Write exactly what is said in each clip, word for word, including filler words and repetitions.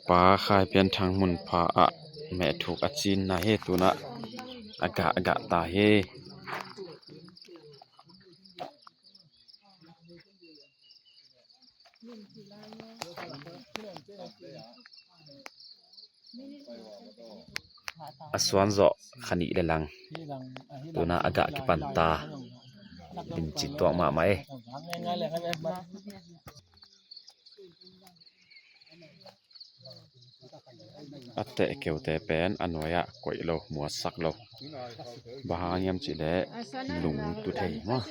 Pa Khai Pian Thang mun pha ah mehthuk a cinna hi. Tunah a gah a gah ta hi. A suan zawh kha nih le lang. Tunah a gah kipan ta. Din ci tuak mahmah e. A teh keute pen a nuai-ah koih lo, muatsak lo. Bang hang hiam cih leh lungtu thei maw?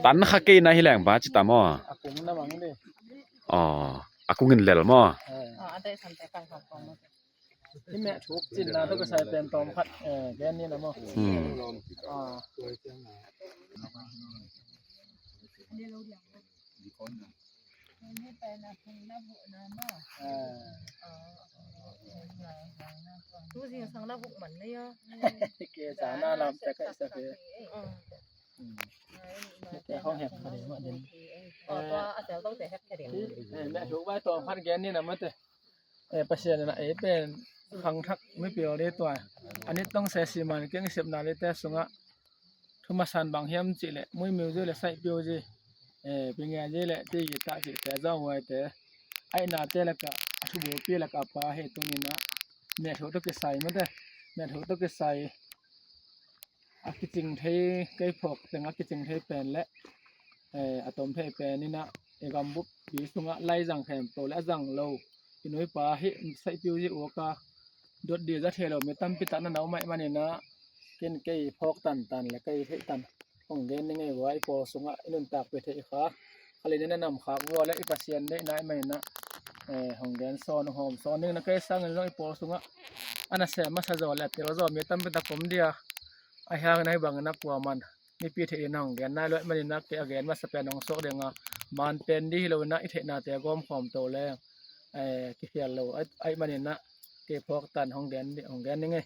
Tan kha kei na hi leng ba ci ta maw? Aw, a kungin lel maw? Hih mehthuk cinna tawh kisai pen tawm khat, eh, gen ni na maw? Hmm. Ah. Ke sa na lam sa kai sa ke. Hmm. Ke hong hek kha ding ma ding. Eh, mehthuk bai tawm khat gen ni na mate. Eh, Pasian in a ei pen khangthak mipi aw le tua. A nit tong se siman keng sepna le te sungah thu masan bang hiam cih leh muimiu zi le saihpiu zi, eh, pingia zi le ti gita cih te zawnghuai te, a itna te lakah, a thubulpi lakah pa he tungin a mehthuk tawh kisai mate, mehthuk tawh kisai a kicing thei, kei phawk teng a kicing thei pen le, eh, a tom thei pen in a, i gambup pi sungah lai zang khempeuh le a zang lo, i nuipa hih saihpiu zi uak a dot di za thei lo mi tampi tak na na om ahih manin a, ken kei phawk tantan le kei theih tan hong gen ni ngei ua, i pawl sungah i nuntakpih theih kha khalin in a nam khak vua le i Pasian deihna ahih manin a, eh, hong gen sawn, hong hawm sawn ding na. Kei sangin zong i pawl sungah a nasem masa zaw le a tel zaw mi tampi tak om dia, ahi hangin ahi bangin a kuaman mipi theih in a hong gen nai lo ahih manin a, kei a gen masa pen hong suak ding a, man pen di hi lo in a, i theihnate gawm khawm to leng, eh, kikhial lo ahih, ahih manin a, kei phawk tan hong gen di, hong gen ding e.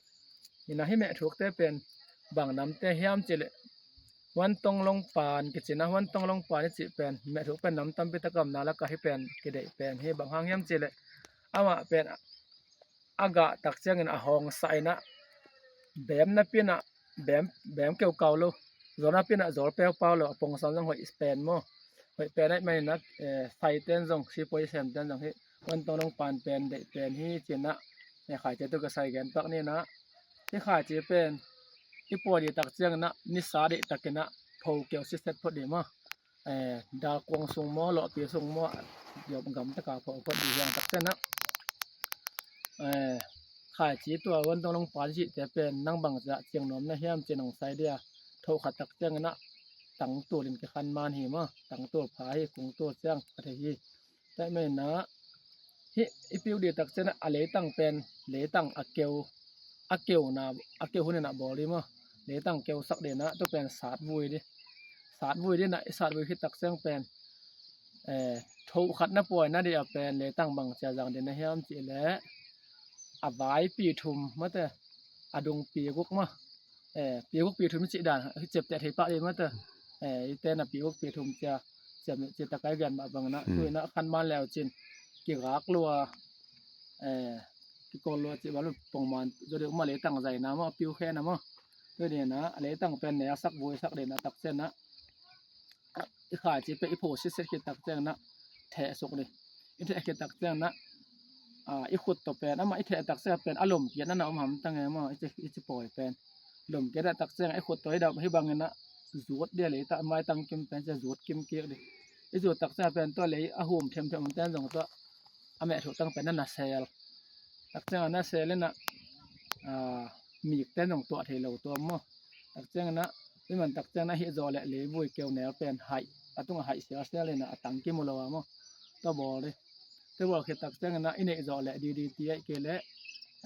Ina hih mehthukte pen bang namte hiam cih leh Huantong Longpan kici na, Huantong Longpan i cih pen mehthuk pen nam tampi tak a omna lakah hih pen kideih pen hi. Bang hang hiam cih leh amah pen a gah tak ciangin a hawngsah in a, beem napi in a beem, beem keukau lo, zawl napi in a zawl peupau lo, a pongsan zong hoih pen maw, hoih pen ahih manin a, eh, saiten zong, sipuai semten zong hih Huantong Longpan pen deih pen hi ci-in a, eh, khaici tawh kisai gen pak ni in a, hih khaici pen i puai dih tak ciangin a nisa deih takin a pho keu siset phot dih maw, eh, dalkuang sung maw, lawhpi sung maw, gam taka pho phot dih hiang tak ciangin a, eh, khaici tua Huantong Longpan cihte pen nang bang ciang nuam na hiam ci-in hong sai dia, thoh khat tak ciangin a tangtul in kikhan man hi maw, tangtul pha hi, kungtul ciang ka thei hi. Tua ahih manin a, hih i piu dih tak ciangin a leitang pen, leitang a keu, a keuna, a keu hun in a bawl dih maw. Leitang keusak dih in a, tua pen satvui dih. Satvui dih in a, i satvui khit tak ciang pen, eh, thoh khat na puai na dih a pen leitang bang cia zang dih na hiam cih leh a vaipi thum mate, a dungpi guk maw. Eh, pi guk pi thum cih dan hi, ciapteh thei pah dih mate. Eh, i ten a pi guk pi thum cia, cia, cia takai gen mah bangin a, hmm, tu in a khan man le uh cin kigak lua, eh, kikol lua cih bang lo pongman zaw dih uh maw, leitang zaina maw, a piu khen a maw. Tu dih in a leitang pen ne a sak vui sak dih in a tak ciangin a, i khaici pen i pho sitset khit tak ciangin a theh suk dih. I theh khit tak ciangin a, a, i khut tawh pen, amah i theh tak ciang pen a lomkiat na na om hamtang e maw, i ci, i ci pawi pen. Lomkiat a tak ciang i khut tawh i dam hi bangin a zut dih a, leitang maitang kim pen cia zut kim kik dih. I zut tak ciang pen tua lei a hum themthem ten zong tua a mehthuk tang pen a na sel. Tak ciang a na sel in a, a, mik ten zong tuah thei lo tua maw. Tak ciangin a, i man tak ciangin a hih zaw leh leivui keunel pen haih, a tungah haih sialsial in a, a tang kimu lo a maw. Tua bawl dih. Tua bawl khit tak ciangin a i neih zawh leh D D T ahih kei leh,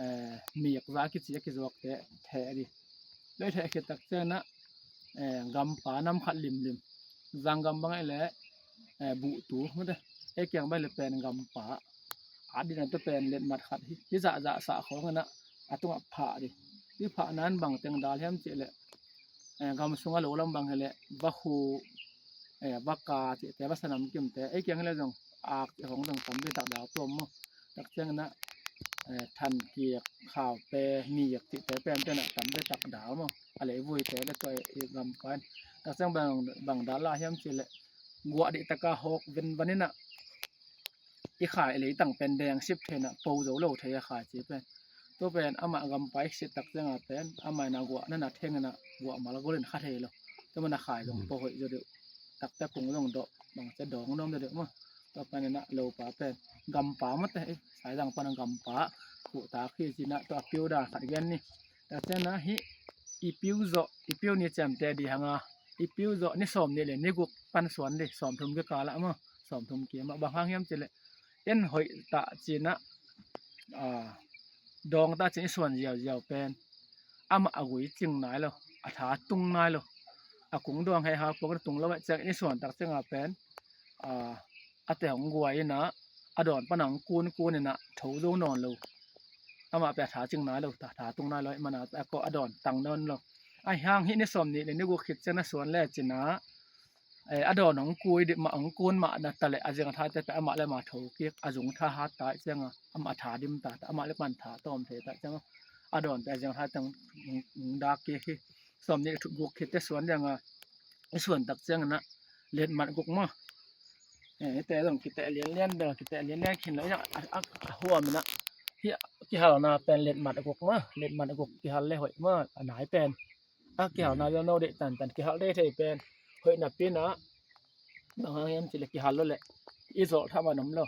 eh, mik za kici a kizuakte theh dih. Tua i theh khit tak ciangin a, eh, gampa nam khat limlim. Zanggam bang ahih leh, eh, buhtu mate. Ei kiang bang ahih leh pen gampa. A dina tua pen letmat khat hi. Hi zahzah sah khawng in a, a tungah phah dih. Hi phah nan bang teng dal hiam cih leh, eh, gam sungah lo lam bang hi leh vakhu, eh, vaka cihte, vasa namkimte, ei kiang hileh zong ak cih hong zong tampi tak dau tuam maw. Tak ciangin ah, eh, thankiak, khaupe, miak cihte penpen ah tampi tak dau maw. A leivuite le tua i gampa in. Tak ciang bang, bang dal ah hiam cihleh guah dihtaka hawk venven in ah i khai leitang pen deng sip thei in ah po zo lo thei a khai ci pen. Tua pen amah gampa i sit tak ciangah pen amah in ah guah na na theng in ah guah malgol in kha thei lo. Tua man a khai zong po hoih zaw deuh. Takte kung zong dawh bang cia dawng nuam zaw deuh maw. Tua panin ah lopa pen gampa mawte, eh, Saizang pan a gampa khuhtak hi ci in ah tua a piu dan khat gen ni. Tak ciangin ah hih i piu zawh, i piu ni ciamteh dih hang a, i piu zawh ni sawm nih le ni guk pan suan dih, sawm thum kikal ah maw, sawm thum kim ah. Bang hang hiam cihleh en hoih tah ci in ah, ah, dawng tah ci in i suan ziauziau pen amah a gui cing nai lo, a tha tung nai lo. A kung dawng hei hau pawk na tung lo, ciang in i suan tak ciangah pen, ah, a te hong guai in ah a dawn pan hong kun kun in ah tho zo nawn lo. Amah pen a tha cing nai lo, tha, tha tung nai lo, mana a kawh a dawn tang nawn lo. Ahi hang hih ni sawm nih le ni guk khit ciang na suan le ci in ah, eh, a dawn hong kui dih mah, hong kun mah na ta leh a zing a thate pen amah le amah tho kik, a zung tha hat ta ciangah amah a tha dim ta, amah le pan tha tawm thei ta ciangah a dawn pen a zing a thate hong, hong, hong dak kik hi. Sawm nih le guk khit te suan dih hang a, i suan tak ciangin ah letmat guk maw. Eh, hite zong kiteh lianlian bel, kiteh lianlian khin lo, a, a, a huam in ah. Hih kihalna pen letmat guk maw, letmat guk kihal le hoih maw, a nai pen. A kihalna bel no deih tantan, kihal deih thei pen hoih napi in ah. Bang hang hiam cihleh kihal lo leh i zawh thamah om lo.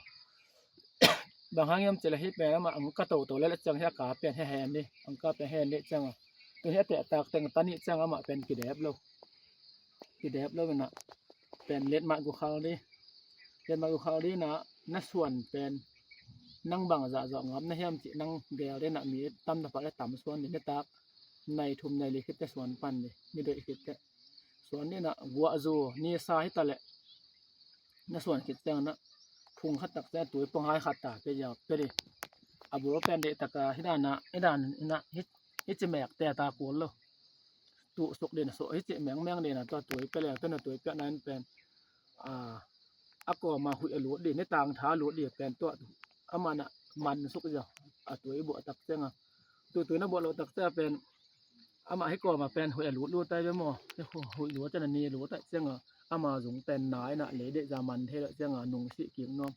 Bang hang hiam cihleh hih pen amah angka toto le le ciang hih a ka pen he hen dih, angka pen he hen dih ciangah. Tu hih a tehtak teng ta nih ciangah amah pen kidep lo. Kidep lo in ah pen letmat guk khal dih. Letmat guk khal dih in ah na suan pen nang bang zah zawh ngap na hiam cih nang gel dih in ah mi tam na pah le tam suan dih, nitak nai thum nai li khit te suan pan dih, ni doih khit te. Suan dih in ah guah zu ni sa hi ta leh na suan khit ciangin ah phung khat tak ciang tui pawng hai khat ta pia ziau pia dih. A bul pen deih taka hi dan ah, hi dan in ah hi, hi ci mek te ta kul lo. Tuh suk dih in ah suk, hi ci mengmeng dih in ah tua tui pia le, tua na tui piakna in pen, ah, a kawma huih a lut dih, nitang tha a lut dih pen tua amah in ah man suk ziau, a tui buah tak ciangah. Tu tui na buah lo tak ciang pen amah hih kawma pen huih a lut lut tai ve maw. Huih lut ciang a ni lut tai ciangah ama zung pen nai in ah lei deih za man thei lo ciangah nung sih kik nuam.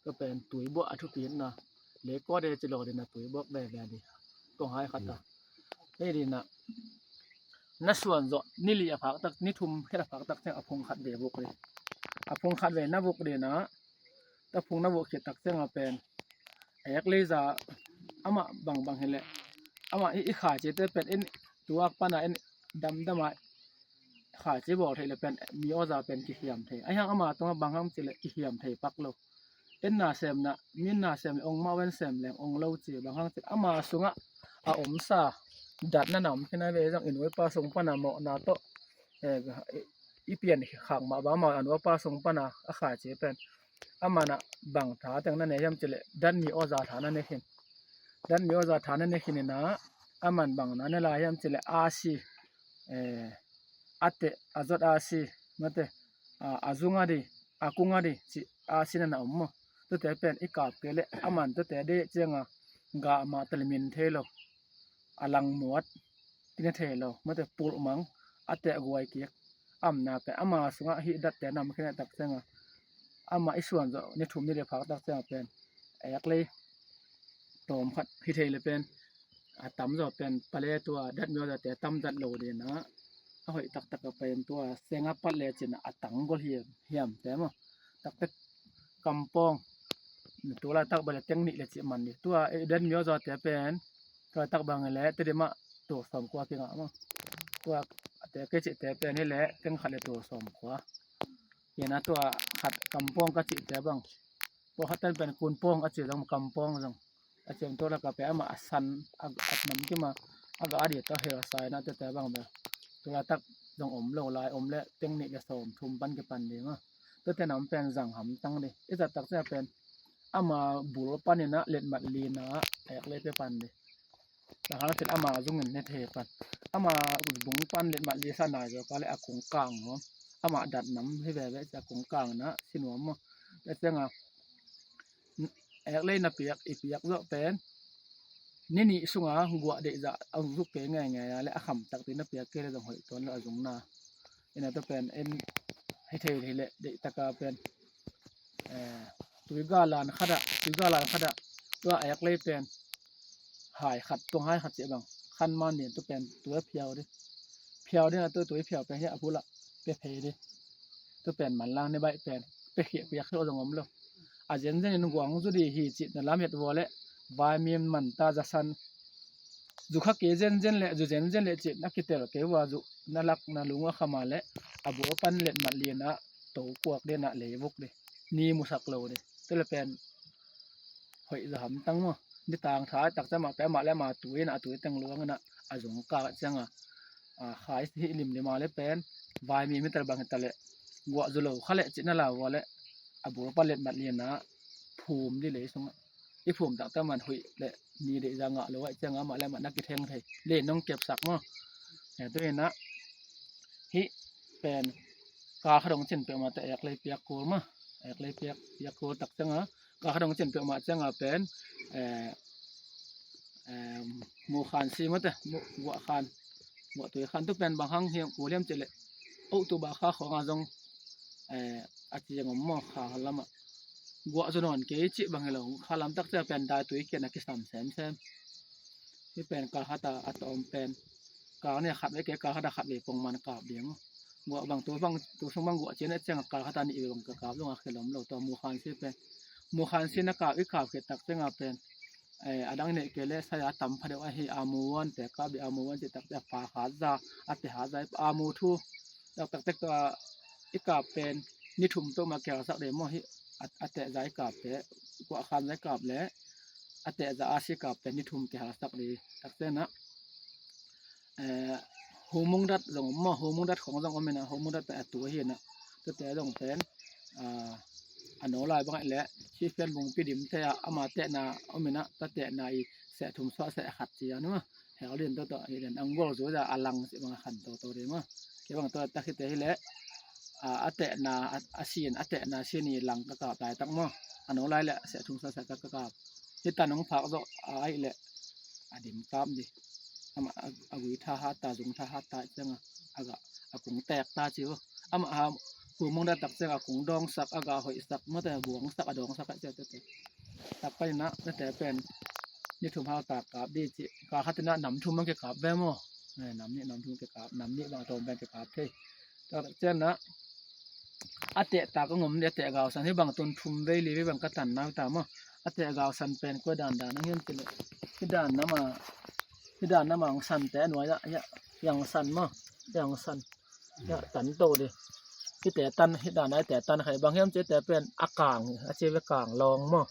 Tua pen tui buah a thupi in ah lei kawte ci lo dih in ah tui buak veve dih. Pawng hai khat ah. Hei dih in ah na suan zawh ni li a phak tak, ni thum khit a phak tak ciang a phung khat ve vuk dih. A phung khat ve na vuk dih in ah, ta phung na vuk khit tak ciangah pen ek lei za amah bangbang hileh amah i, i khaici te pen in tuak pan a in damdam a khaici bawl theih le pen mi awza pen kihiam thei. Ahi hang ama tungah bang hang cihleh kihiam thei pak lo. En na sem na, mi en na sem le ong mah ven sem leng ong lo ci, bang hang cihleh ama sungah a omsa datna na om khin a ve zong i nuipa sung pan a mawhna tawh, eh, i, i pian khak mah bang amah a nuipa sung pan a, a khaici pen. Aman ah bang tha teng na ne hiam cihleh datmi awza tha na ne khin. Datmi awza tha na ne khin in ah aman bang na ne lai hiam cihleh a si, eh, a teh a zot a si, mate, a, a zung a di, a kung a di cih a si na na om maw. Tute pen i kap kei leh aman tute deh ciangah gah mah tale min thei lo. A langmuat kine thei lo, mate, pulh mang a teh guai kik. Amna pen ama sungah hih datte nam khin a tak ciangah ama i suan zawh ni thum ni li phak tak ciangah pen ek lei tawm khat hi thei le pen a tamzaw pen pale tua datmi awzate tamzat lo dih in ah a hoih taktak a pen tua seng a pat le cin a tanggol hiam, hiamte maw. Taktak kampawng, tu laitak bang le teng nih le cih man dih. Tua datmi awzate pen tu laitak bang le Tedim ah tul sawmkua kingah maw. Tua te kei cihte pen hi le teng khat le tul sawmkua. Hi in ah tua khat kampawng ka cihte bang, pawlkhat ten pen kunpawng a ci zong, kampawng zong a ci zong, tua laka pen amah a san a, a namkim a, a gah a dih tawh hel sa in ah tete bang bel tu laitak zong om lo lai, om le teng nih le sawmthum pan kipan ding a. Tete nam pen zang hamtang dih. I zat tak ciang pen ama bul pan in ah letmat li in ah ek lei pia pan dih. Bang hang cin ama zungin ne thei pan. Ama bung pan letmat li sa nai zaw ka le a kung kang maw. amah datnam hi veve ci a kong kang na si nuam maw. Tua cianga eklei na piak i piak zawh pen ni nih sunga guah deihzah a zuk kei ngaingai a le a kham takte na piak kei le zong hoih tuan lo a zungna. Ina tua pen en hi thei hi leh deihtaka pen eh, tui galan khat ah tui galan khat ah tua eklei pen hai khat tuang hai khat cih bang khan man din tua pen tui a phiau ding phiau ding a tua tui phiau pen hi a bul ah pia phei ding tua pen manlang ne baih pen pia khiah piak khiah zong om lo. A zenzen in guang zu di hi cih na lam het vua leh vaimim man ta zasan zu kha kei zenzen leh zu zenzen leh cih na kitel kei vua zu na lak na lung a khama leh a bur pan let mat lian ah to kuak den ah leivuk di ni musak lo di. Tua le pen hoih za hamtang maw. Ni tang tha tak ciang mah pia mah le mah tui in a tui teng luang in ah a zung kak ciang a khai hi lim lim a le pen vaimim hi ta le bang hi ta leh guah zu lo kha leh cih na lau vua leh a bur pan let mat lian ah phum di lei sungah i phum tak ciang man hoih leh ni deih za ngah lo aih ciang a mah le mah na kitheng thei le nong kepsak maw. Tua in ah hih pen kal khat dong cin peuhmah te eklei piak kul maw. Eklei piak piak kul tak ciang a kal khat dong cin peuhmah ciang a pen eh, eh, mu khan si mawte mu guah khan guah tui khan tu pen bang hang hiam kul hiam cih leh oh tu bah kha khawng a zong eh, a ciang om maw kha lamah guah zu nawn kei cih bang hi lo kha lam tak ciang pen dai tui kian a kisam semsem. Hi pen kal khat a a tawm pen kal nih a khat vei kei kal khat a khat vei pong man kap ding. Guah bang tu bang tu sung bang guah cian a ciang a kal khat a nih vei bang ka kap zong a khelom lo tua mu khan si pen mu khan si na kap i kap khit tak ciang a pen eh, a dang neih kei le sai a tam pha deuh ahi a mu wan te kap dih a mu wan cih tak ciang a pa khat za a te khat za a mu thu tak tak tek tua i kap pen ni thum tawh ma kihalsak dih maw hi a teh za i kap te guah khan za i kap le a teh za a si kap pen ni thum kihalsak dih tak ciang a eh, humung dat zong om maw humung dat khong zong om in a humung dat pen a tu ahi in a tua te zong pen a no lai bang le si pian bung pi dim te a ama tehna om in a ta tehna i seh thum suah seh khat ci a nu a hel din to to hi den ang gol zu za a lang si bang a khan to to dih maw. Kei bang to tak hi te hi le a tehna a sin a tehna sin i lang ka kap lai tak maw. A no lai le seh thum suah seh ka kap hi ta nong phak zo a aih le a dim kap di ama a gui tha hat ta zung tha hat ta ciang a a ga a kung tek ta ci uh ama a humung da tak ciang a kung dawngsak a ga hoihsak mate buangsak a dawngsak a ciang tete tak paina na te pen ni thum hau tak kap di ci ka khatina nam thum mang ke kap ve maw. Nam nih nam thum ke kap nam nih bang tawm bang ke kap thei tak tak ciang na a teh tak a ngom di a teh gausan hi bang tun thum vei li vei bang ka tan nau ta maw. A teh gausan pen kua dan dan ang hiam ti le hi dan nama hi dan nama ang san te a nuai ah hiang san maw hiang san hiang tan to di. Hi te tan hi dan ai te tan khai bang hiam ci te pen a kang a ci ve kang long maw.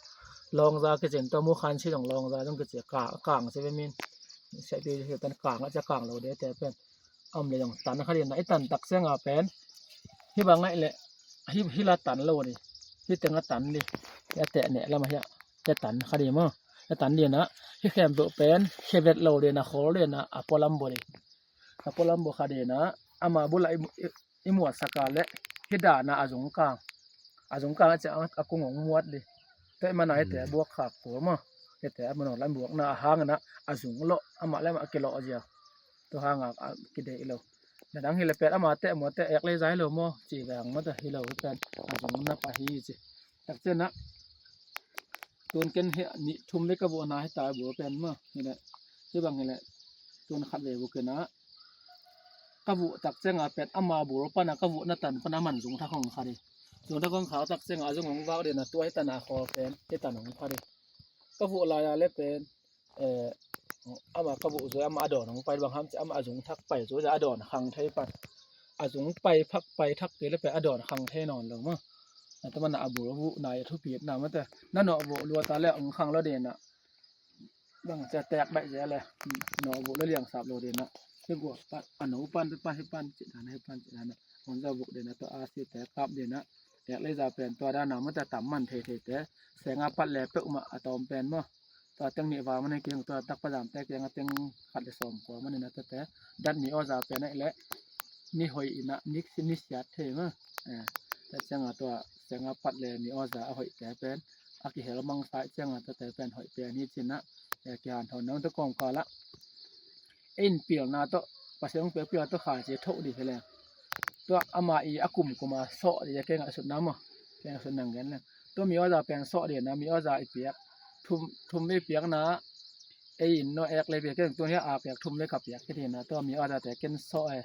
Long za kicin to mu khan ci dong long za dong kici kang ci ve min. Seh pi hi tan kang a ci kang lo di te pen om le zong tan kha din na i tan tak ciang a pen hi bang ngaih le hi hi la tan lo di hi teng a tan di hi a teh neh lam a hi a hi a tan kha di maw hi a tan di na hi khempeuh pen hi vet lo di na khol di na a pualam bo di a pualam bo kha di na ama bula i muatsak a le hi dana a zung kang a zung kang a ciang a kung hong muat di tua i mana hi te buak khak kul maw hi te a manawh lam buakna a hang na a zung lawh amah le amah kilawh zia. Tua hanga a kideih lo. Na dang hi le pet ama teh maw teh ek lei zai lo maw ci ve hang maw teh hi lo hi pen a zung na pah hi ci. Tak ciang a tun ken hi nih thum vei ka vuhna hi ta bul pen maw hi le hi bang hi le tun khat vei bu ken a ka vuh tak ciang a pen ama bul pan a ka vuhna tan pan a man zung thak hong kha di. Zung thak hong kha tak ciang a zung hong vak di na tua hi tan a khawl pen hi tan hong kha di. Ka vuh lai a le pen eh, ama ka vuh zui ama a dawn hong pai bang ham ci ama a zung thak pai zui a dawn khang thei pan a zung pai phak pai thak kei le pe a dawn khang thei nawn lo maw. Na ta mana a bul vuh na i thupi na mate na nawh vuh lua ta le hong khang lo dena bang ci a tek baih zia le nawh vuh le liangsap lo dena hi guak pan a no pan pan hi pan ci dana hi pan ci dana hong za vuh dena tua a si te kap dena tek le za pen tua dana mate tam man thei thei te senga pat le peuhmah a tawm pen maw. Tua teng nih val man hi keng tua tak pa zam te keng a teng khat le sawm kua man hi na tua te dat nih aw za pen aih le mi hoih in ah, mi, mi siat thei mah. Eh, tua ciangah tua ciangah pat le mi awza a hoihte pen a kihel mangsa ciangah tuate pen hoih pen hi ci-in ah, eh, kihanthawn nuam. Tua kawmkal ah ei in pilna tawh, Pasian hong piak pilna tawh kha ci thoh dih hi leng, tua ama i a kumkum a sawh dih a kei ngaihsutna maw, kei ngaihsutna ngen leng, tua mi awza pen sawh dih na, mi awza i piak thum, thum i piakna, ei in no ek le piak, kei tun hi a piak thum le ka piak kei dih na, tua mi awzate ken sawh e.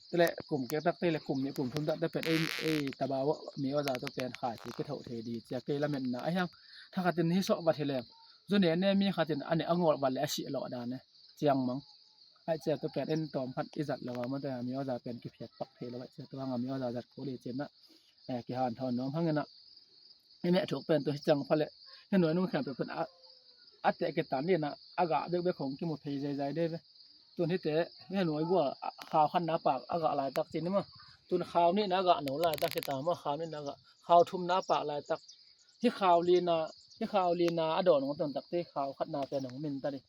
Tua le kum kek tak te le kum nih kum thum tak te pen ei, ei tabau mi awza tua pen kha ci kithoh thei dih ci a kei lametna ahi hang. Thakhatin hi sawh vat hi leng, zu ne ne mi khatin a ne a ngawlh vat le a sih lawh dan e, ciang mang. Aih cia tua pen en tawm khat i zat lo a, mate a mi awza pen kiphiat pak thei lo aih cia tua hang a mi awza zat kul i cin ah, eh, kihanthawn nuam hang in ah. I meh thuk pen tua hi ciang pha le, hi nuai nung khian pen a, a teh kitan din ah, a gah bekbek hong kimu phei zaizai de ve. Tun hite, hi nuai gua, a, khau khatna pak a gah laitak cin i maw. Tun khau nihna a gah no laitak kita maw, khau nihna a gah, khau thumna pak laitak. Hi khau lina, hi khau lina a dawn hong tun tak te khau khatna pen hong min ta dih.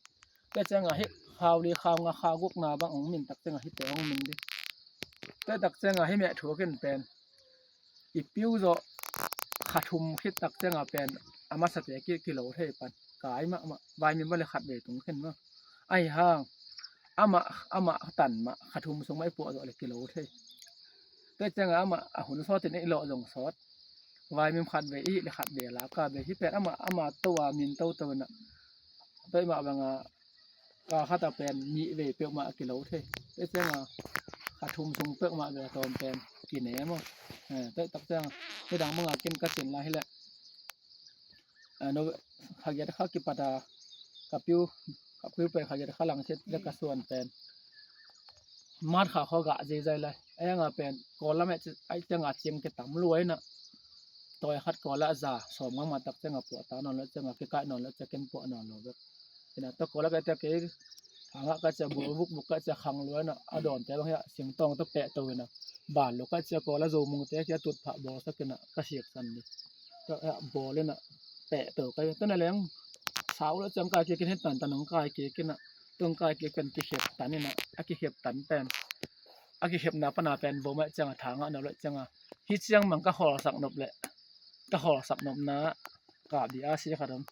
Tua ciangah hih khau li, khau nga, khau gukna bang hong min tak ciangah hihte hong min dih. Tua tak ciangah hih meh thuk in pen i piu zawh kha thum khit tak ciangah pen a masate ki, kilo thei pan. Kai mahmah, vaimim bang le khat vei tung khin maw. Ahi hang amah, amah tan mah kha thum sung mah i puah zawh le kilo thei. Tua ciangah amah a hun sawtin i lawh zong sawt. Vaimim khat vei i hih le khat vei a laka vei. Hih pen amah, amah to a min toto in ah, tua i mah bangah ka khat a pen nih vei peuhmah a kilo thei. Tua ciangah kha thum sung peuhmah vei a tawm pen kine maw. Eh, tua tak ciangah nidang bangah ken ka cin lai hi leh, eh, no, kha giat kha kipat a ka piu, ka piu pen kha giat kha lang cit le ka suan pen mat kha khaw gah zeizai lai. Ahi hangah pen Kawl lam eh ci, aih ciangah ciang kitam lua in ah, tawi khat Kawl ah za sawm ngang mah tak ciangah puah ta nawn lo ciangah kikaih nawn lo ciangah ken puah nawn lo bek. Ina tua Kawl ah ka tia kei thangah ka cia bawl vukvuk ka cia khang lua in ah, a dawnte bang hiah singtawng tawh pehto in ah, ban lo ka cia Kawl ah Zomungte kia tutphah bawlsak in ah ka siksan dih. Tua hiah bawl in ah pehto ka hi. Tua na leng sau lo ciang kai kik in hi tantan hong kai kik in ah, tua hong kai kik pen kikhep tan in ah, a kikhep tan pen a kikhepna pana pen bawm aih ciangah thangah nop leh ciangah, hi ciang mang ka khawlsak nop leh, ka khawlsak nopna kap dih a sia khat om.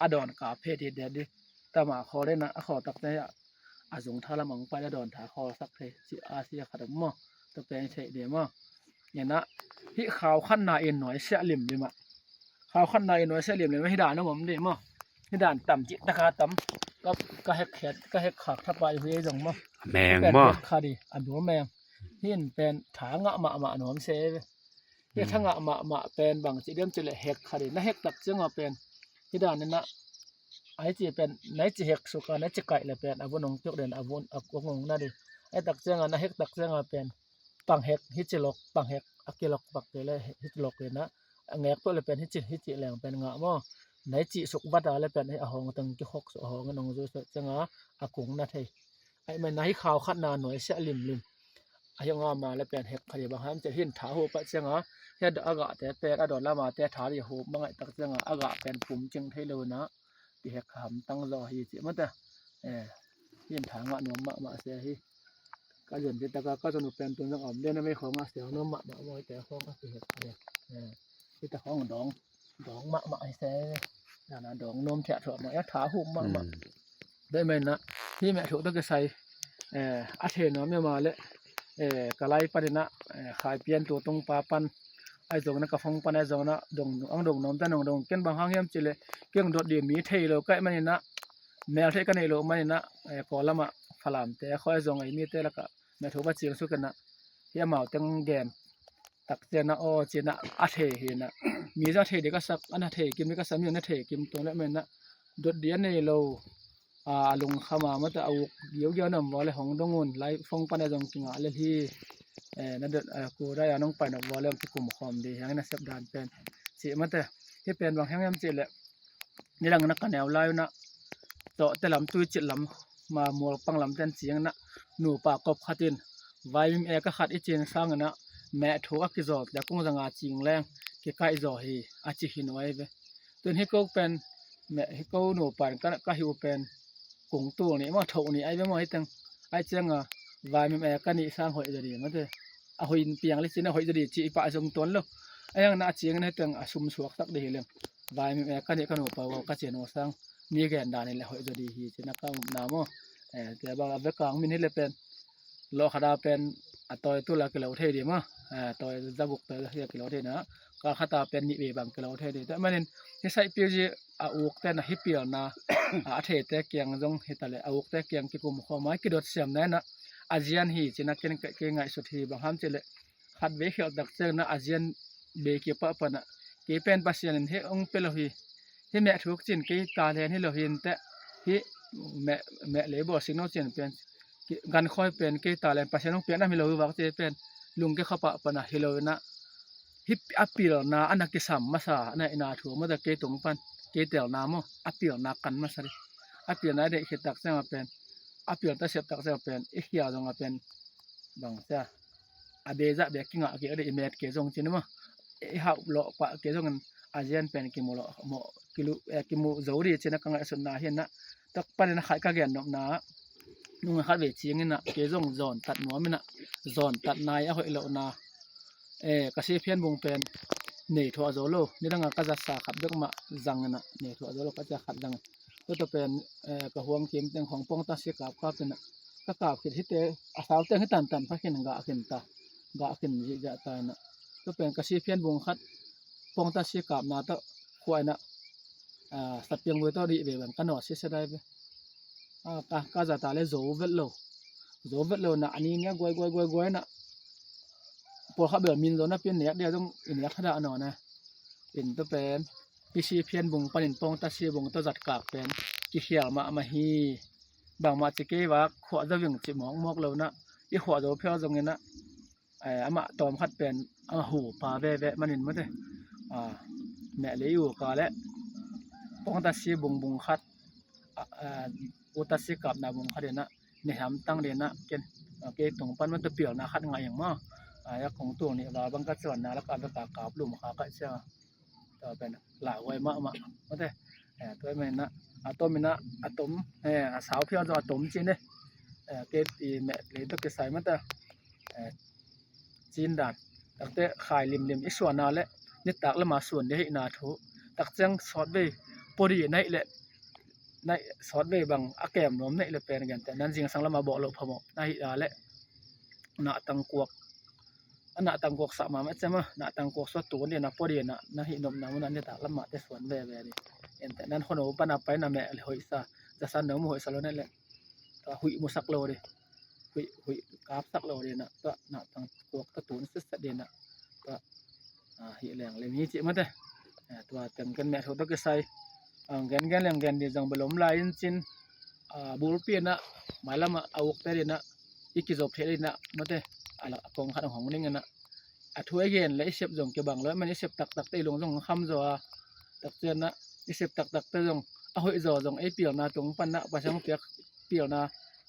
A dawn kap phet hi det dih. Tama khawl inah a khawl takte a zung tha lam ang pai a dawn tha khawlsak thei ci a sia khat om maw? Tua pen i theih dih maw? Inah hih khau khatna in nuai siah limlim ah, khau khatna in nuai siah limlim ah hi dan om om dih maw? Hi dan tam cih taka tam. Ka, ka hek khiat, ka hek khak thapai hui ei zong maw? Meng maw? Hek kha dih a bul meng. Hi in pen tha ngah mahmah nuam se ve. Hi tha ngah mahmah pen bang ci diam ci leh hek kha dih. Na hek tak ciangah pen hi dan inah ai ci pen nai ci hek suk a, nai ci kaih le pen a vun hong piok den a vun a kuang hong na dih. Ai tak ciangah na hek tak ciangah pen pang hek hi ci lok, pang hek a kilok pak kei le hi ci lok inah a ngek peuh le pen hi ci, hi ci leng pen ngah maw? Nai ci suk vat a le pen a hawng teng kikhok suk a hawng in hong zui suk ciangah a kung na thei. Ai mai na hi khau khatna nuai siah limlim. A hi ngah ma le pen hek kha dih bang ham ci hin tha hup ah ciangah hi a gahte pen a dawn lama te tha dih hup mangaih tak ciangah a gah pen pum cing thei lo inah kihek kha hamtang zaw hi cih mate. Eh, hi in tha ngah nuam mahmah se hi. Ka zon ci taka ka zon uh pen tun zong a om den a mei khawngah siau nuam mahmah maw, hite khawngah kihek kha hi. Eh, hite khawng dawng, dawng mahmah hi se. Dana dawng nuam thiah thuah mah, ia tha hum mahmah. Dai mai na hi meh thuh tawh kisai, eh, a thei nuam ia ma le, eh, ka lai pan inah, eh, khai pian tu tung pa pan ai zong na ka phong pan ai zong na dong ang dong nuam ta nong dong ken bang hang hiam ci le kiang dot di mi thei lo kaih man inah mel theih ka neih loh man inah, eh, Kawl lamah Falamte khawi zong ei mite lakah meh thu va ciang suk inah hi amau teng gen tak cianah aw cinah a thei hi inah mi zong a thei dih ka sak, a na thei kim dih ka sak, mi zong na thei kim tuan leh man inah dot dih a nei lo. A, a lungkham a mate a uk giaugiau na om vua le hong dong un lai phong pan a zong kingah le hi. Eh, na dot, eh, kudai a nong pai nop vua le hong kikum khawm dih hiang na sep dan pen cih mate. Hi pen bang hiang hiam cih leh nidang na ka neu lai unah tawhte lam tui cit lam ma mual pang lam ten ciang inah nupa kop khat in vaimim e ka khat i cin sang inah meh thu a kizawl te kung zanga cing leng kikaih zaw hi a ci hi nuai ve. Tun hi ko pen meh hi ko nupa in ka, ka hi uh pen kung tul nih maw, thoh nih ai ve maw hi teng. Ai cianga Vaimim e ka nih sang hoih zaw di mate. A hoih in piang le cin a hoih zaw di ci i pah zong tuan lo. A yang na a ciangin hetiang a sum suaksak di hi leng. Vaimim e ka nih ka nupa vo ka cian ho sang mi gen dan hi le hoih zaw di hi cin a ka upna maw. Eh, tia bang a vekang min hi le pen lawh khata pen a tawi tul a kilo thei di maw. Eh, tawi zaguk tawi zahia kilo thei na. Kal khata pen nih vei bang kilo thei di. Tua manin hi saih piu zi a ukte na hi pilna a, a theite kiang zong hi ta le a ukte kiang kikum khawm a kidot siam na ina a zian hi cin a ken kei ngaihsut hi bang ham ci le khat vei khialh tak ciang na a zian bei kipah pana kei pen Pasian in hi ong pe lo hi. Hi meh thuk cin kei ta len hi lo hi in teh hi meh, meh lei bawl sik no cin pen ki-, gan khawi pen kei ta len Pasian ong pian am hi lo hi vak ci pen lungke khapah pana hi lo ina hi a pilna a na kisam masa a na ina thu mawta kei tung pan kei telna maw a pilna kan masa di. A pilna i deih khit tak ciang a pen a pilna ta siap tak ciang a pen i khia zong a pen bang cia a bezah bek kingah kei a deih i met kei zong cin maw i hauh lawh pah kei zongin a zian pen kimu lawh mawh kilu, eh, kimu zo di cin a ka ngaihsutna hi ina tak panin a khaih ka gen nopna nung a khat vei ciangin a kei zong zawn tat nuam ina zawn tat nai a hoih lohna. Eh, ka si phian bung pen nei thuah zo lo nidang a ka zatsa khat bek mah zang ina nei thuah zo lo ka cia khat zang. Tua tua pen, eh, ka huang kim teng khong pawngta si kap kap ina ka kap khit hite a sau teng hi tantan pha khin gah khin ta gah khin zihziah ta ina. Tua pen ka si phian bung khat pawngta si kapna tawh khuah ina, ah, sapiang vui tawh rih ve bang ka nawh si sedai ve. Ah, ka, ka zata le zo vet lo. Zo vet lo na ani nia guai guai guai guai na. Pawlkhat bel min zo na pin nek dia zong i nek thada a naw na. In tua pen i si phian bung panin pawngta si bung tawh zat kak pen kikhial mahmah hi. Bangmah ci kei vak khuah zo ving ci mawk mawk lo na i khuah zo phial zongin a eh, amah tawm khat pen amah hu pa veve manin mate. Ah, meh lei u ka le pawngta si bung bung khat, ah, ah, uta si kapna bung khat ina ni ham tang dina ken, ah, kei tung pan mate pilna khat ngai ing maw. Ah, ya kong tul nih val bang ka chuanna la ka veka kap lum kha ka cia. Tua pen lauhuai mahmah mate. Eh, tua pen ina a tom ina a tom, eh, a sau phial zo a tom cin e. Eh, kei i meh lei tawh kisai mate. Eh, cin dan takte khai limlim i suan a le nitak lama suan dih hihna thu tak ciang sawt vei pawdi naih le naih sawt vei bang a kem nuam naih le pen gente nan zingsang lama bawh loh phamawh na hih a le na tangkuak a na tangkuak sah mahmah ciam a na tangkuak suat tu dih na pawdi na na hih nopna mun a nitak lama te suan veve dih. Ente nan hono pana pai na meh le hoihsa zasan no mu hoihsa lo naih le huih musak lo dih. Huih, huih kapsak lo dina tua na tangkuak tua tun setset dina tua, ah, hih leng le mi cih mate. Eh, tua teng ken meh thu tawh kisai. Ah, gen gen leng gen di zong belom lai in cin, ah, bulpi na mailam a ukte dina i kizop theh dina mate. A la kong khat hong ning ina a thu a gen le i sep zong kibang lo man i sep taktak te i lung zong kham zaw a tak cian na i sep taktak te zong a hoih zaw zong ei pilna tung pan na Pasian piak pilna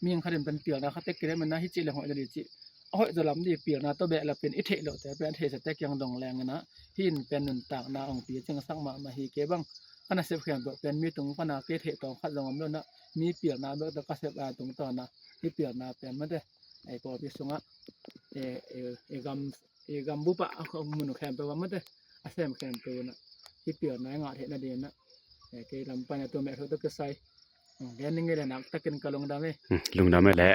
mihing khat in pen pilna khat tek kidem in na hi cih leng hoih lo dih cih a hoih zaw lam dih pilna tawh behlap in i theih loh te pen a theihsa te kiang dong leng in a hi in pen nuntakna hong pi cingsak mahmah hi kei bang ka nasep khempeuh pen mi tung pana kei theih tawm khat zong om lo na mi pilna bek tawh ka sep a tungtawn a hi pilna pen mate ei pawlpi sungah e, e, e gam i gambup ah a mun khempeuh ah mate a sem khempeuh in a hi pilna i ngah theihna dingin a kei lam pan a tua meh thu tawh kisai gen ning i le nak takin ka lungdam e. Lungdam e le.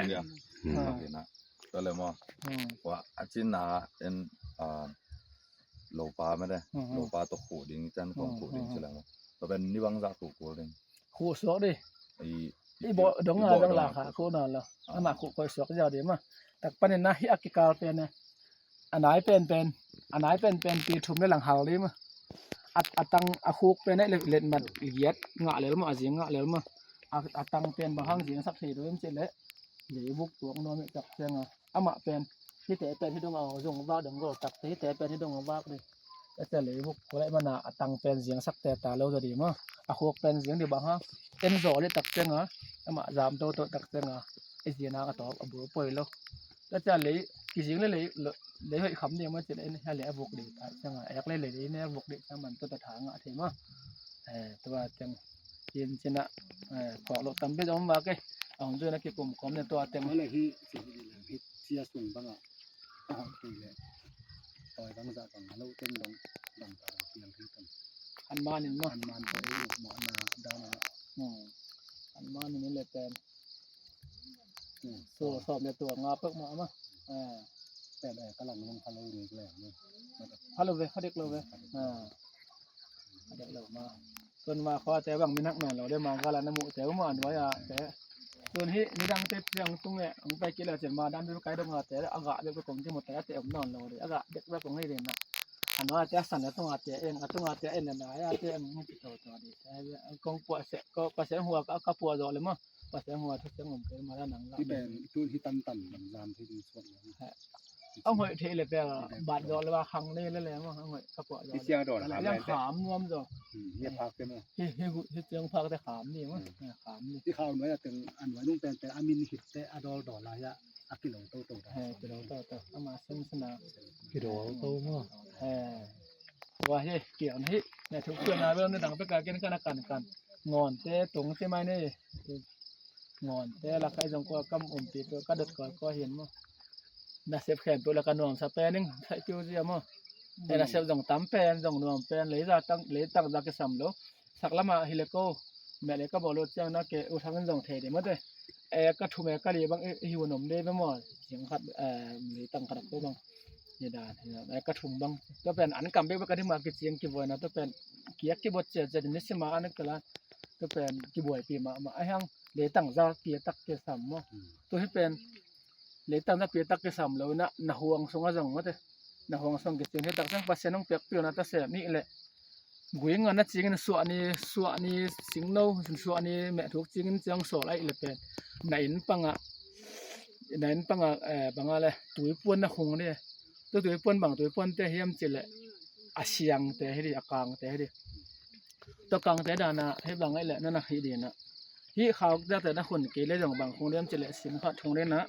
Tua le maw. Wa a cin na en lopa mate lopa tawh khuh ding can kong khuh ding ci le maw. Tua pen ni bangzah khuh kul ding. Khuh suak di. I bawh dong a dong la kha khuh nawn lo. Amah khuh koih suak ziau di mah. Tak panin na hi a kikal pen a nai pen pen a nai pen pen pi thum le lang hal di mah. A tang a khuk pen a letmat giat ngah lel mah a zing ngah lel mah. A tang pen bang hang zing sak thei do em cih leh leibuk tuak nuam i tak ciang a amah pen hite pen hi dong a zong vak dong gol takte hite pen hi dong a vak di. Ka cia leibuk ko leh mana a tang pen ziangsak te ta lo zaw di maw. A khuk pen ziang di bang hang en zaw leh tak ciang a amah zam toto tak ciang a i zina ka tawp a bul poi lo. Ka cia lei kizing le lei lei hoih kham di maw ci leh en hia leh a vuk di ta ciang a ek le lei lei ne a vuk di ciang man toto tha ngah thei maw. Tua ciang kin cina phawk loh tampi zong om vak e. A hun zui na kikum khawm ne tua teng. Mawle hi, hi cia sung bangah a hawh kei leh tawi bangzah bang a lo teng dong bangzah bang piang hi teng. An manin maw? An man tawh ei ukmawhna dan a. An manin i le pen. Tua sawm le tua nga pek mah mah. Pen e ka lang lung kha lo dek leng maw? Kha lo ve, kha dek lo ve. Kha dek lo maw? Tun ma khua te bang min hak nawn lo de, ma gala na muh te uma an vai a te. Tun hi nidang te piang tung e, ang pai kila cin ma dan bi kai dong a te, a gah bek kong kimu te a te om nawn lo de, a gah bek bek kong hi de na. An vai a te a san a tung a te en, a tung a te en na na a te en mu ki to to de. Kong pua se, ko pa se hua ka, ka pua zo le maw. Pasian hua thu siang om kei mah la nang la. Hi pen tun hi tantan lam lam thei ding suak lo. A hoih thei le pia bat zawh le ba khang nei le le maw, a hoih ka puah zawh. Hi siang dawn kham le kham nuam zaw. Hi a phak te maw? Hi, hi, hi siang phak te kham ni maw. Kham ni. Hi khau nuai a teng a nuai nung pen pen a min hit te a dawl dawl lai a, a kilo to to. He, kilo to to. Ama sen sen a. Kilo to maw. He. Tua hi kiang hi. Ne thuk suan a bel ne dang pek a ken kan a kan kan. Ngawn te tung te mai nei. Ngawn te la kai zong kua kam umpi peuh ka dot kua kua hin maw. Nasep khempeuh la ka nuamsa pen ing, saih piu zia maw. Te nasep zong tam pen, zong nuam pen, lei za tang, lei tang za kisam lo. Sak lama hi le ko, meh le ka bawh lo ciang na ke u thang in zong thei de maw te. E ka thum e ka li bang i hi un om de be maw. Ciang khat, e, lei tang khat ko bang. Ni dan, e ka thum bang. Tua pen an kam bek bek ka ding ma kiciang kibuaina, tua pen kiak kibuat cia cia ni sima an kala. Tua pen kibuaipi mahmah a hiang leitang za piatak kisam maw. Tua hi pen leitang za piatak kisam lo na, na huang sung a zong mate. Na huang sung kicing hi tak ciang Pasian hong piak piuna ta sem nih leh. Guing a na cingin suah ni, suah ni singno, suah ni meh thuk cingin ciang sawl aih le pen. Na inn panga, na inn panga, eh, banga le tuipuan na hung ni. Tua tuipuan bang tuipuan te hiam ci le a siang te hi di, a kang te hi di. Tua kangte dana hih bang aih leh na na hih dina. Hih khau zate na hun kei le zong bang hung diam ci leh sim khat hung dina.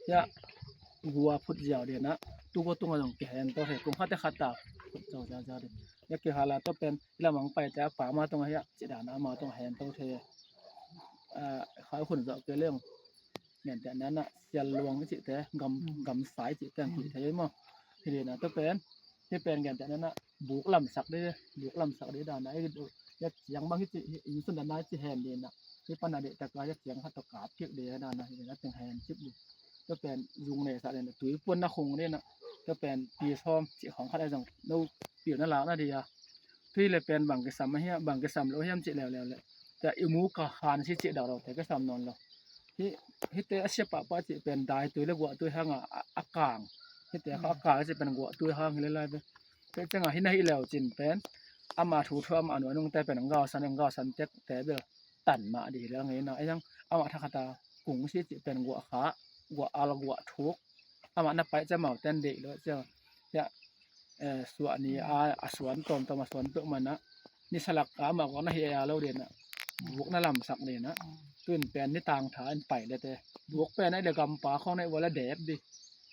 Hiah gua phut ziau dina. Tu gua tunga zong kihen to he kum khat te khat ta phut ziau ziau ziau dina. Hiah kihala to pen i lamang paite a pa ma tunga hiah ci dana ama tunga hen to the. Khau hun zau kei le zong. Gentehna na sial luang i cihte, gam, gamsa i cihte ang kuih thei maw. Hi dina tua pen, hi pen gentehna na buk lamsak dih, buk lamsak dih dana, i ciang bang hi cih, i sun dana i ci hen dina. Hi pana dih taka, i ciang khat tawh kap kik dih dana, hi dina teng hen cip dih. Tua pen zung ne sa dina, tuipuan na khung dina. Tua pen pi sawm cih khong khat a zong, no piu na lak na dih a. Tui le pen bang kisam a hiam, bang kisam lo hiam cih leuleu le. Tua i mu ka han si cih dak lo te kisam nawn lo. Hi, hite a sia pahpah cih pen dai tui le guah tui hanga a, a kang. Hite kha a kang cih pen guah tui hang hi le lai ve. Te cianga hi na hi leu cin pen ama thu thu ama nuai nung te pen ang gausan, ang gausan tek te bel tan mah dih hi le ngeina. Ei ang ama thakhata kung si cih pen guah kha, guah al, guah thuk. Amah na paih ciang mau ten deih lo ciang. Hiah, eh, suah ni a, a suan tawmtawm a suan peuh manah. Ni salak a amah guak na hi a lo denah. Buk na lamsak denah. Tuin pen ni tangtha in pai lete. Buk pen a i le gampa khong na i wala dep di.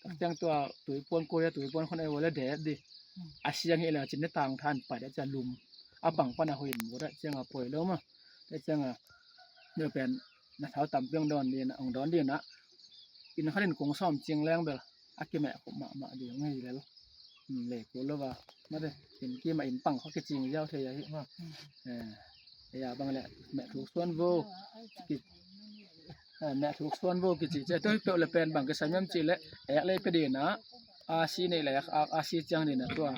Tak ciang tua tuipuan kuria tuipuan khong na i wala dep di. A siang hi le cin ni tangtha in pai le ciang lum. A pang pana hoin mu da ciang a poi lo ma. Te ciang a. Ni pen na thau tampi ang dawn dina, ang dawn dina. In khatin kung sawm cing leng bel a kimeh khop mahmah ding hi lel. Lei kul lo va. Mate, in kima in pang khaw kicing ziau thei ahi ma. Eh, ya bang le meh thuk suan vo. Ki, eh, meh thuk suan vo kici ce. Tua hi peuh le pen bang kisam hiam ci le ek lei pe dina. A si nei le a, a si ciang dina tua.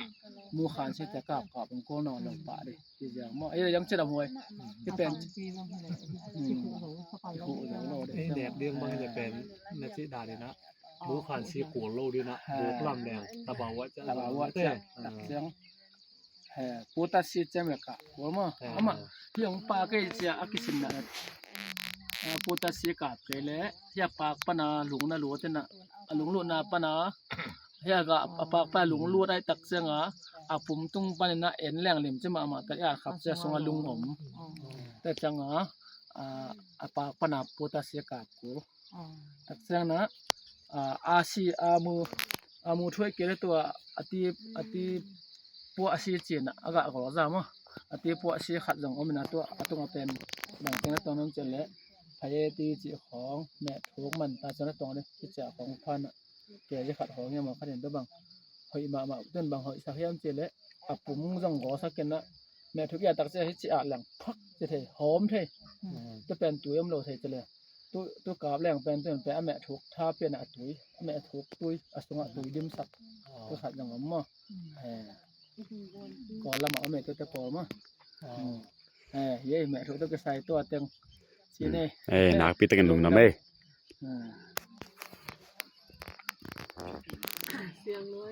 Mu khan si te kap kap ang kol nawn lo pah dih. Hi ziang maw, ei le ziang cidam huai. Hi pen. Ei nek ding bang hi le pen na cih dan inah. Buk khan si kul lo dinah. Buk lam leng. Taba uah ciah. Taba uah ciah. Tak ciang. He, puta si ciang le kap kul maw. Amah hi hong pa kei cia a kisinna. Puta si kap kei le hi a pak pana lungna luat inah. A lungluatna pana Hia gah a pakpa lunglut ai tak cianga a pum tung panin a en leng lim ci mahmah tak i a khap cia sunga lung om. Tak cianga a pakpa na puta sia kap kul. Tak ciangna a si a mu a mu thuai kei le tua a ti a ti puah a si cina a gah gol za maw. A ti puah a si khat zong om ina tua a tunga pen bang ciang na tuang om cian le Phayeti cih khawng mehthuk man ta, cun a tawng ding hi ciah khawng phan ah, kei khat khawng hiam, khat in tua bang hoih mahmah, tun bang hoihsak hiam cih leh a pum zong gawsak in ah, mehthuk i a tak ciah hi ciah leng phak ci thei, hawm thei. Tu pen tui om lo thei ci leh, tu, tu kap leng pen, tu pen a mehthuk tha pen a tui, a mehthuk tui, a sungah tui dimsak. Tu khat zong om maw? Eh. Kawl lamah om e, tuate pawl maw? Eh, ye, mehthuk tawh kisai tua teng. Cine. Eh, nakpi takin lungnuam e.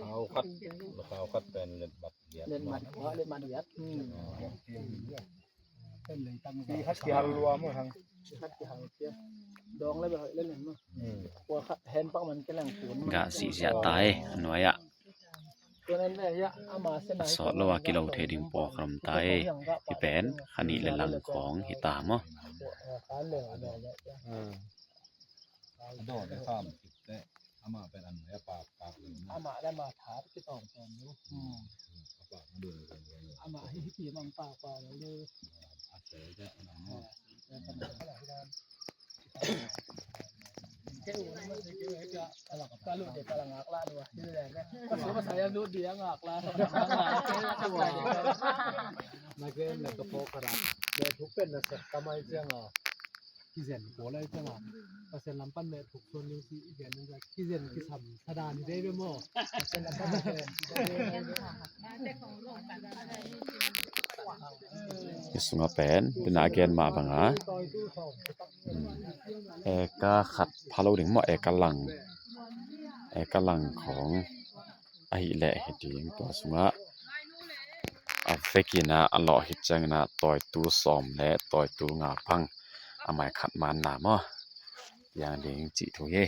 Hau khat, hau khat pen letmat giat. Letmat, letmat giat. Pen lei tang. Khat kihal lua maw hang. Khat kihal kihal. Dawng le bia hoih le len maw. Kua khat hen pak man ke lang kun maw. Gah sihsiah ta e, a nuai ah. A sawt lo a kilo thei ding pawlkhat om ta e. Hih pen kha nih le lang khawng hi ta maw? A dawn a sam teh, amah pen an a pakpak lo maw? Amah le amah tha kitawm tawm lo. A pak a dawn. Amah hi hi pi mang pakpak lo. A tawm teh a lam maw? Na gen na ka pawh kara. Le thuk pen na sak kamai ciang a. Kizen ko lai ciang a. Pasian lam pan le thuk suan ning si i gen ning sa. Kizen kisam thadan hi dei ve maw? Pasian lam pan le. Hi sungah pen, tuna a gen mah bangah. Eka khat pha lo ding maw, eka lang, eka lang khawng ahih leh hi ding, tua sungah a vekin ah a lawh hi ciangin ah tawitu sawm le tawitu nga bang a mai khat manna maw, piang ding cih thu hi.